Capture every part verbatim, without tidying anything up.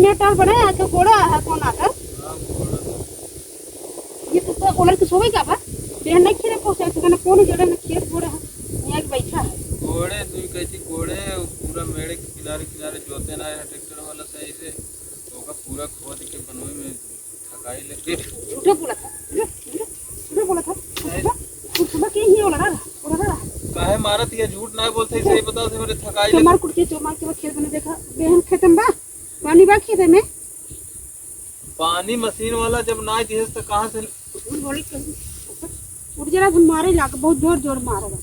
ये टाल बने आके गोड़ा है, कौन आता? हाँ, गोड़ा। ये तो, तो ओलर के सोवे का बा? बेहन नहीं खेले पोसे, तो कहना कौन जड़े में खेत गोड़ा है, यहाँ के बैठा है। गोड़े, तू कहती गोड़े, पूरा मेड़े के किनारे किनारे जोते ना है ट्रैक्टर वाला सही से, तो ओका पूरा खोद के बनवे में थकाई लग गई। झूठे बोला था, झूठे, झूठे, झूठे बोला था। नहीं। झूठे, तू सुबह के ही ओला रहा, ओला रहा। काहे मारत ये झूठ ना बोलते, सही बताओ, से मेरे थकाई चोमार लग कुर्सी, चोमार के खेत बने देखा, बेहन खेतम बा, पानी बा खेते में। पानी मशीन वाला जब ना दिहे त कहाँ से? उठ बोली कहीं। उठ जरा, तुम मारे लाग, बहुत जोर जोर मारे बा।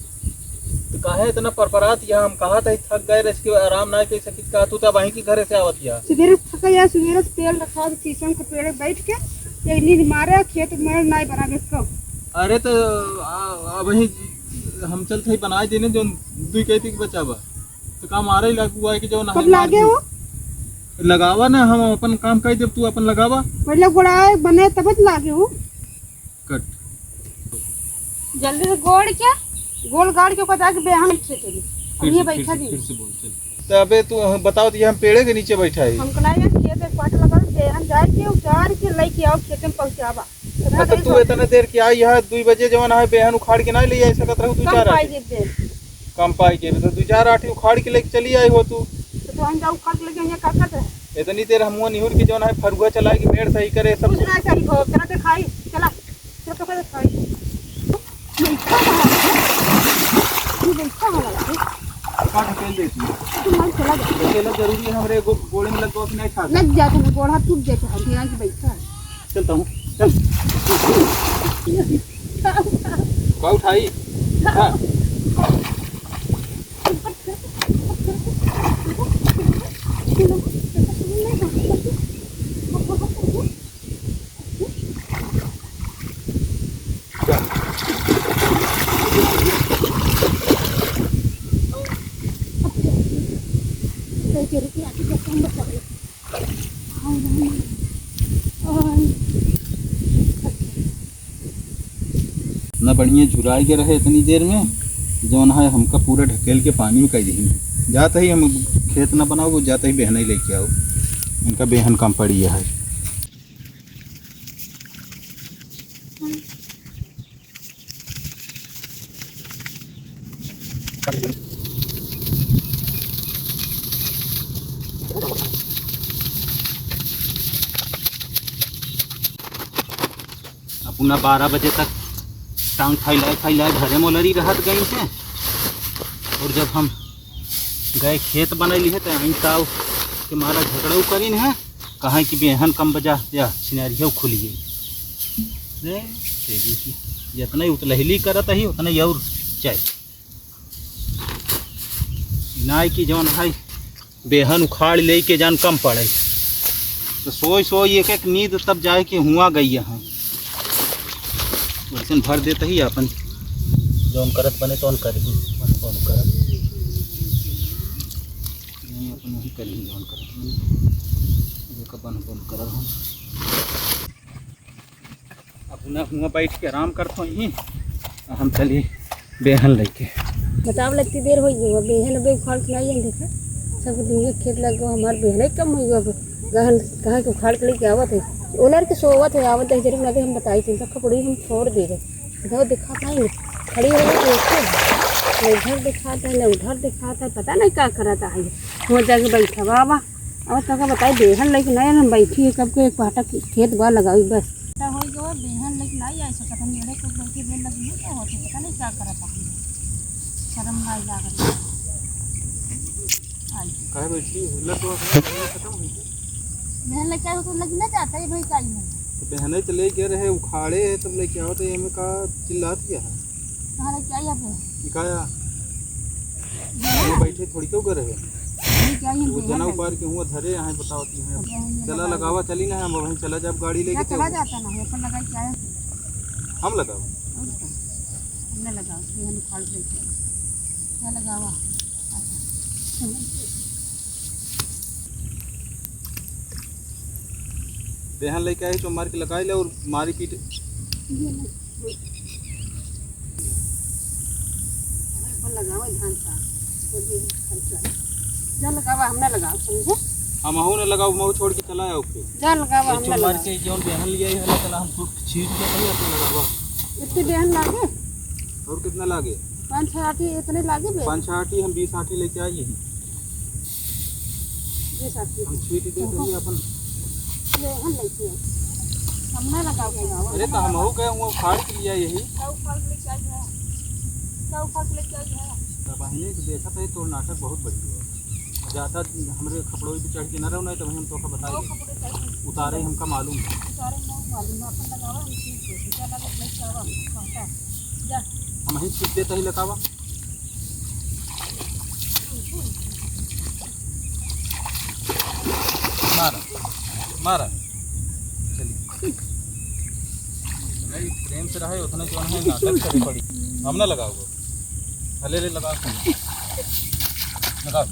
तो काहे इतना परपरात या? हम कहा था थक गए रह के आराम ना कर सकित का, तू तब वहीं के घरे से आवत या। सुबेरे थक गया, सुबेरे से पेड़ रखा, शीशम के पेड़ बैठ के, ये नींद मारे, खेत में ना बना के कब। अरे तो आ, आ वहीं हम चलते ही बनाए देने जो दुई कैती के बचा बा। तो का मारे लागू है कि जो ना कब लागे हो? लगावा ना, हम अपन काम कर देब, तू अपन लगावा। पहले गोड़ाए बने तब तो लागे हो। कट। जल्दी से गोड़ के, गोल गाड़ के ओकर जाके बेहन खेते में। फिर हम ये से, फिर बैठा से, दी। फिर से बोल, चल। तो अबे तू हम बताओ तो ये हम पेड़े के नीचे बैठा है। हमको ना ये खेत एक पाट लगल, बेहन जाए के उतार के लेके आओ, खेते में पहुँचावा। अच्छा, तो तू इतना देर की आई है, दुई बजे जवन है, बेहन उखाड़ के ना ले आई सकत रहू, दू कम चार पाई आठी। देते। कम पाई के, तो दू चार आठी उखाड़ के लेके चली आई हो तू। तो, तो हम जाऊ उखाड़ के लेके यहाँ का करते हैं? इतनी देर हम निहुर के जवन है, फरुआ चलाए के मेड़ सही करे सब। कुछ ना सही हो, चला देखाई, चला, चला तो देखाई। बैठा है, ये बैठा है लगा। का ढकेल देती है? तू नहीं चला जा। ढकेला जरूरी है, हमरे गो-, गोड़े में लग गवा कि नहीं ठाक? लग जाते ना, गोड़ा टूट जाते हैं, यहाँ की बैठा है। चलता हूँ, चल। का उठाई? उठा। इतना बढ़िया झुराई के रहे इतनी देर में, जौन है हमका पूरा ढकेल के पानी में कई दिही। जात ही हम खेत ना बनाओ, जात ही बेहनई लेके आओ, इनका बेहन कम पड़ी है। अपना बारह बजे तक टांग फैलाए फैलाए घरे मोलरी रहत गई से। और जब हम गए खेत बनैली है, तो आई ताव के मारा झगड़ा करीन है, कहा कि बेहन कम बजा या छिनारिया खुली गई। रे, तेरी की, जितना ही उतलहली करत ही, उतना ही और चाहिए। नाई की जौन है, बेहन उखाड़ ले के जान कम पड़े। तो सोई सोई एक एक नींद तब जाए के हुआ गई है। वैसन भर देते ही अपन जौन करत बने तौन कर दी, बन कौन करत। नहीं, अपन वही कर ली जौन करत बने। ये का बन कौन करत हम। अब उन्हें हुआ बैठ के आराम करत होई, हम चली बेहन लेके। बताओ, लगती देर होई गई, बेहन अबे उखाड़ के लाई है, देखा, सब दुनिया खेत लग गो, हमार बेहन ही कम होई गो। अब गहन कहाँ के उखाड़ के लेके आवत है, ओलर के सोवत है, आवत है, जरूर ना दे, हम बताई थी, सब कपड़े हम छोड़ दे रहे, इधर दिखात नहीं, खड़ी हो गई, देखो, न इधर दिखात है, न उधर दिखात है, पता नहीं का करत है, वो जाके बैठा बाबा। अब तोका बताई, बेहन लेके नहीं हम बैठी है, कब के एक पाटा खे-, खेत बा लगाई बस। तो होई गवा, बेहन लेके नहीं आई सकत हम, मेरे को बैठे बेल लगी नहीं, क्या होते, पता नहीं क्या करत हम। शर्म ना लागत। आई। काहे बैठी? लग तो खत्म हो गया। बेहन लेके आए हो तो लग ना जाता है भाई, का ही है। तो बेहन ही तो ले गए रहे, उखाड़े है, तब लेके आओ तो ये में का चिल्लात क्या है? कहाँ लेके आई आप? ये का या? वो बैठे थोड़ी क्यों करे है? नहीं, क्या ही वो बेहन जना है। उपार के हुआ धरे, यहाँ बतावती हैं। अब यहाँ चला लगावा। लगावा, चली ना, हम वहीं चला जाब गाड़ी लेके जा, चला तो। जाता ना है, अपन लगाई क्या है? हम लगावा। और क्या? हमने लगावा, ये हम उखाड़ लेते हैं। क्या लगावा? बेहन लेके आई तो मार के लगाई ले और मारी पीट। ये ले। अपन लगावा धान का, तो ये खर्चा। जा लगावा, हमने लगावा, समझे? हमहू न लगाओ, महू छोड़ के चला आओ फिर। जा लगावा, हम ना लगावा। के जौन बेहन लिया है, चला हम कुछ छीट के कहीं अपने लगावा। इतनी बेहन लागे? और कितना लागे? पाँच छह आठी इतने लागे बे? पाँच छह आठी हम बीस आठी लेके आई ही। बीस आठी। हम छीट दे तो ये अपन बेहन लेके आए। हम ना लगाओ, लगाओ। अरे तो हमहू गए हुआ फाड़ के लिया यही। क्या उखाड़ के लेके आई है? क्या उखाड़ के लेके आई है? तब बहिनी तो देखा था, ये तो नाटक बहुत बढ़िया है। ज्यादा हमरे खपड़ोई पे चढ़ के ना रहो, नहीं तो हम तोका बताए दे। उतारे हमका मालूम है। उतारे ना मालूम है, अपन लगावा, हम सीख दे। जा लगा, मैं जावा, हम कहता। जा। हम ही सीख देता ही लगावा। मारा, मारा। चलिए। भाई, प्रेम से रहे, उतना जौन है, नाटक करे पड़ी। हम ना लगाओ। हले ले लगा। लगा।